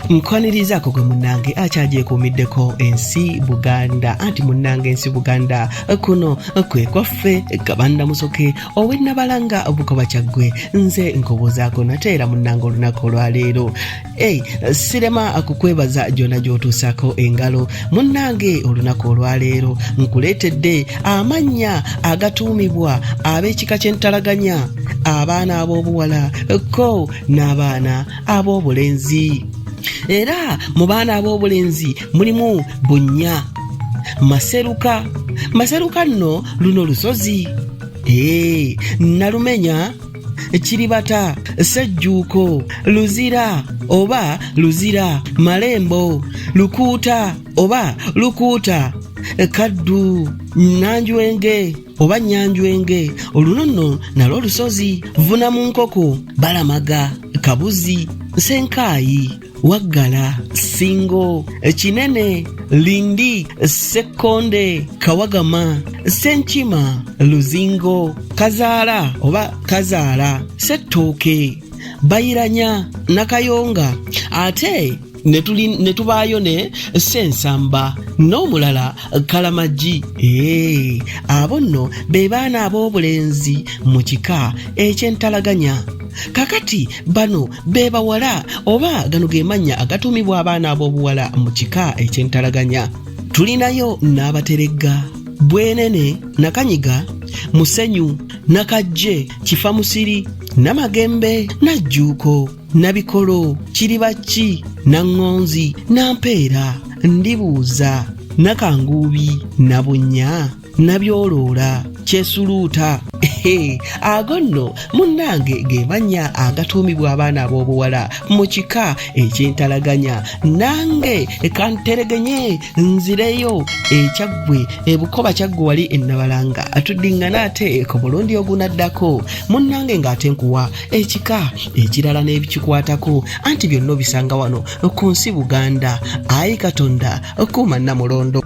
Nkwanirizaako gwe munnange akyagyekuumiddeko ensi Buganda, anti munnange ensi Buganda kuno kwe kwaffe. Kabanda Musoke ow'Ennabalanga Bukoba Kyaggwe, nze nkubuuzaako nate era munnange olunaku olwaleero. Hey, sirema kukwebaza gyona gy'otuusaako engalo munnange. Olunaku olwaleero nkuleetedde amannya agatuumibwa ab'ekika ky'entalaganya, abaana ab'obuwala ko n'abaana ab'obulenzi. Era mu baana ab'obulenzi mulimu Bunnya, Maseruka. Maseruka nno luno lusozi. Ee, Nalumenya, Kiribata, Sejjuuko, Luzira oba Luzira, Malembo, Lukuuta oba Lukuuta, Kaddu, Nanjwenge oba Nyanjwenge, oluno nno nalwo olusozi, Vuna mu nkoko, Balamaga, Kabuzi, Nsenkaayi, Waggala, Ssingo, Kinene, Lindi, Ssekkonde, Kawagama, Ssenkima, Luzingo, Kazaala oba Kazaala, Ssettooke, Bayiranya, Nakayonga, ate ne tubaayo ne Ssensamba n'omulala Kalamagi. Ee, abo nno be baana ab'obulenzi mu kika eky'entalaganya. Kakati bano be bawala, oba gano ge mannya agatuumibwa abaana ab'obuwala mu kika eky'entalaganya. Tulinayo n'abateregga: Bwenene, Nakanyiga, Musenyu, Nakajje, Kifamusiri, Namagembe, Najjuuko, Nabikolo, Kiribakki, Naŋŋonzi, Nampeera, Ndibuuza, Nakanguubi, Nabunnya, Nabyoloola, Kyesuluuta. Ago nno munnange ge mannya agatuumibwa abaana ab'obuwala mu kika eky'entalaganya. Nange kanteregenye nzireyo ekyaggwe ebukoba Kyaggwe wali ennabalanga, tuddiŋŋana ate ku mulundi ogunaddako munnange, ng'ate nkuwa ekika ekirala n'ebikikwatako, anti byonna obisanga wano ku nsi Buganda. Ayi Katonda, kuuma Nnamulondo.